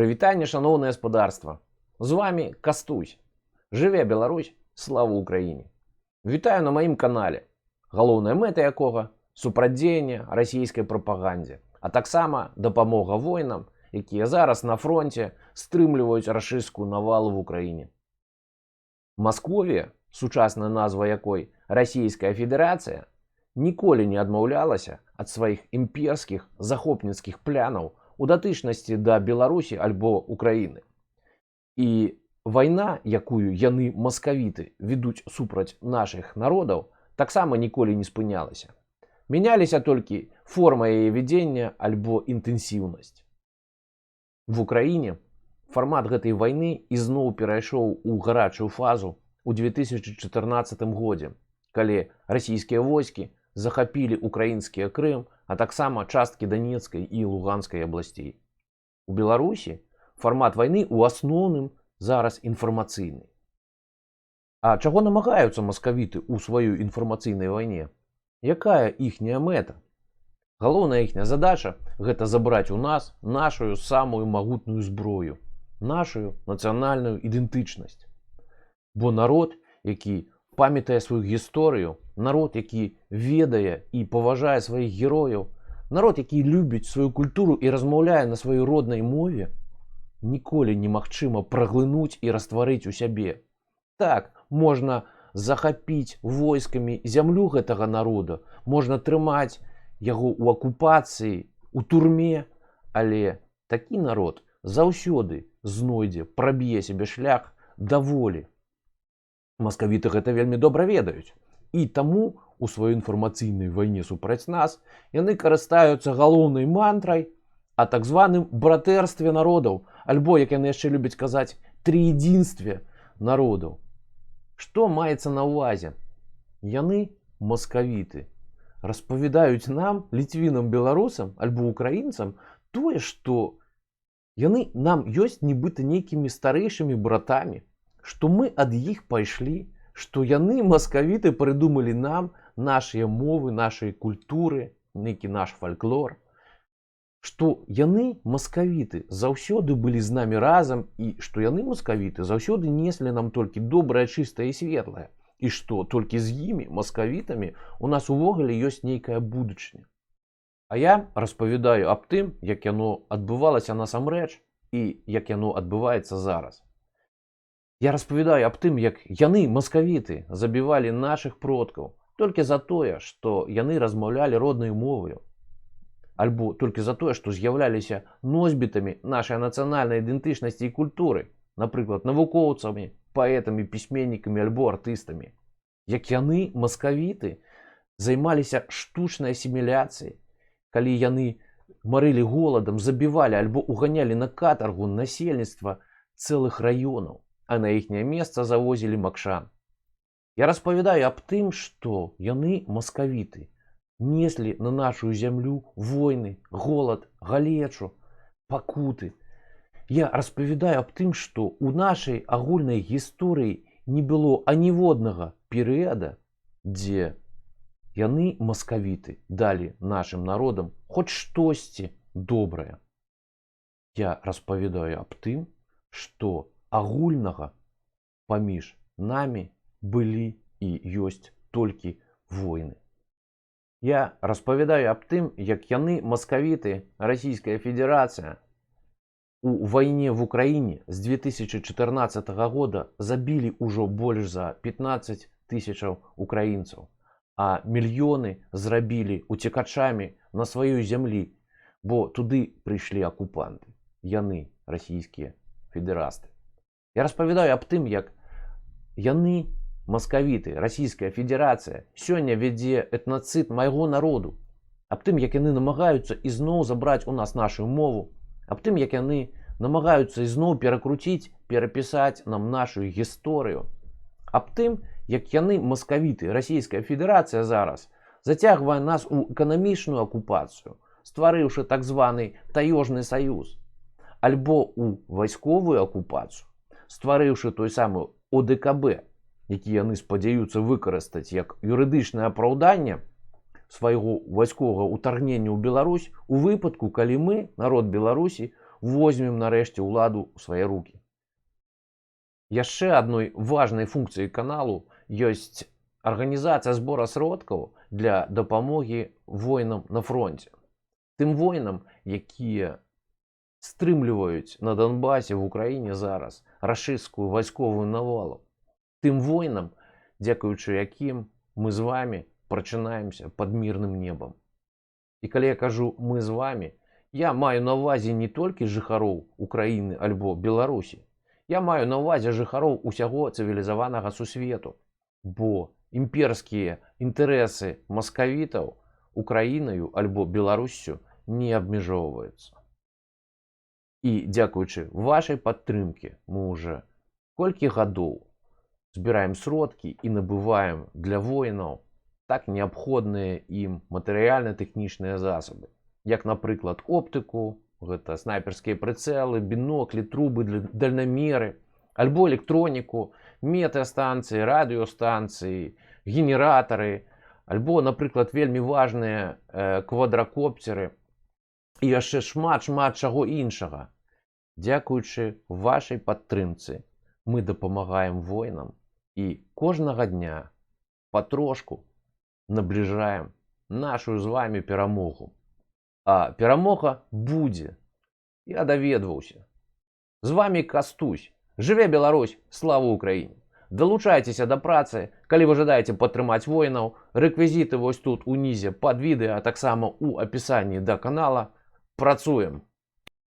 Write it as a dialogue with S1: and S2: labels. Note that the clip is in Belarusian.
S1: Прывітанне, шаноўнае спадарства. З вами Кастусь. Жыве Беларусь, слава Украіне. Вітаю на маім канале, галоўная мэта якога супрацьдзеянне расійскай прапагандзе, а таксама дапамога воінам, якія зараз на фронте стрымліваюць рашысцкую навалу в Украіне. Масковія, сучасная назва якой Расійская Федэрацыя, ніколі не адмаўлялася ад сваіх імперскіх захопніцкіх плянаў у датычнасці да Беларусі альбо Украіны. І вайна, якую яны, маскавіты, ведуць супраць нашых народаў, таксама ніколі не спынялася. Мяняліся толькі форма яе вядзення альбо інтэнсіўнасць. В Украіне фармат гэтай вайны ізноў перайшоў у гарачую фазу ў 2014 годзе, калі расійскія войскі захапілі украінскія Крым, а таксама часткі Данецкай і Луганскай абласцей. У Беларусі фармат вайны ў асноўным зараз інфармацыйны. А чаго намагаюцца маскавіты ў сваёй інфармацыйнай вайне? Якая іхняя мэта? Галоўная іхняя задача — гэта забраць у нас нашу самую магутную зброю, нашу нацыянальную ідэнтычнасць. Бо народ, які памятае сваю гісторыю, народ, які ведае і паважае сваіх герояў, народ, які любіць сваю культуру і размаўляе на сваёй роднай мове, ніколі немагчыма праглынуць і растварыць у сябе. Так, можна захапіць войскамі зямлю гэтага народа, можна трымаць яго ў акупацыі, у турме, але такі народ заўсёды знойдзе, праб'е сябе шлях да волі. Маскавіты гэта вельмі добра ведаюць. І таму у сваёй інфармацыйнай вайне супраць нас яны карыстаюцца галоўнай мантрай о так званым братэрстве народаў, альбо, як яны яшчэ любяць казаць, трыедзінстве народаў. Што маецца на ўвазе? Яны, маскавіты, распавядаюць нам, ліцвінам, беларусам альбо украінцам, тое, што яны нам ёсць нібыта нейкімі старэйшымі братамі, што мы ад іх пайшлі, што яны, маскавіты, прыдумалі нам нашыя мовы, нашай культуры, нейкі наш фальклор, што яны, маскавіты, заўсёды былі з намі разам і што яны, маскавіты, заўсёды неслі нам толькі добрае, чыстае і светлае, і што толькі з імі, маскавітамі, у нас увогуле ёсць нейкая будучыня. А я распавядаю аб тым, як яно адбывалася насамрэч і як яно адбываецца зараз. Я распавядаю аб тым, як яны, маскавіты, забівалі нашых продкаў толькі за тое, што яны размаўлялі роднай моваю, альбо толькі за тое, што з'яўляліся носьбітамі нашай нацыянальнай ідэнтычнасці і культуры, напрыклад, навукоўцамі, паэтамі, пісьменнікамі альбо артыстамі. Як яны, маскавіты, займаліся штучнай асіміляцыяй, калі яны марылі голадам, забівалі альбо уганялі на катаргу насельніцтва цэлых раёнаў, а на іхняе месца завозілі макшан. Я распавядаю аб тым, што яны, маскавіты, неслі на нашу зямлю войны, голад, галечу, пакуты. Я распавядаю аб тым, што ў нашай агульнай гісторыі не было аніводнага перыяда, дзе яны, маскавіты, далі нашым народам хоць штосьці добрае. Я распавядаю аб тым, што агульнага паміж намі былі і ёсць толькі войны. Я распавядаю аб тым, як яны, маскавіты, Расійская Федэрацыя, у вайне в Украіне з 2014 года забілі ўжо больш за 15 тысячаў украінцаў, а мільёны зрабілі уцекачамі на сваёй зямлі, бо туды прыйшлі акупанты, яны, расійскія федэрасты. Я распавядаю аб тым, як яны, маскавіты, Расійская Федэрацыя, сёння вядзе этнацыд майго народу, аб тым, як яны намагаюцца ізноў забраць у нас нашу мову, аб тым, як яны намагаюцца ізноў перакруціць, перапісаць нам нашу гісторыю, аб тым, як яны, маскавіты, Расійская Федэрацыя, зараз зацягвае нас у эканамічную акупацыю, стварыўшы так званы таежны саюз, альбо у вайсковую акупацыю, стварыўшы той самы ОДКБ, які яны спадзяюцца выкарыстаць як юрыдычнае апраўданне свайго вайсковага ўтаргнення ў Беларусь у выпадку, калі мы, народ Беларусі, Возьмем нарэшце ўладу ў свае рукі. Яшчэ адной важнай функцыяй каналу ёсць арганізацыя збора сродкаў для дапамогі воінам на фронте. Тым воінам, якія стрымліваюць на Донбасе, в Украіне зараз рашысцкую вайсковую навалу. Тым воінам, дзякуючы якім мы з вами прачынаемся под мірным небам. І калі я кажу «мы з вами», я маю на увазе не толькі жыхароў Украіны альбо Беларусі. Я маю на увазе жыхароў усяго цывілізаванага сусвету, бо імперскія інтарэсы маскавітаў Украінаю альбо Беларуссю не абмяжоўваюцца. І дзякуючы вашай падтрымкі мы уже колькі гадоў збіраем сродкі і набываем для воінаў так неабходныя ім матэрыяльна-тэхнічныя засабы, як, напрыклад, оптыку, гэта снайперскія прыцэлы, біноклі, трубы для дальнамеры, альбо электроніку, метэастанцыі, радыёстанцыі, генератары, альбо, напрыклад, вельмі важныя квадракоптеры і яшчэ шмат, шмат чаго іншага. Дзякуючы вашай падтрымцы мы дапамагаем воінам і кожнага дня патрошку набліжаем нашу з вами перамогу. А перамога будзе. Я даведваўся. З вами Кастусь. Жыве Беларусь, слава Украіне! Далучайцеся да працы, калі вы жадаеце падтрымаць воінаў, рэквізіты вось тут унізе пад відэа, а таксама ў апісанні да канала. Працуем!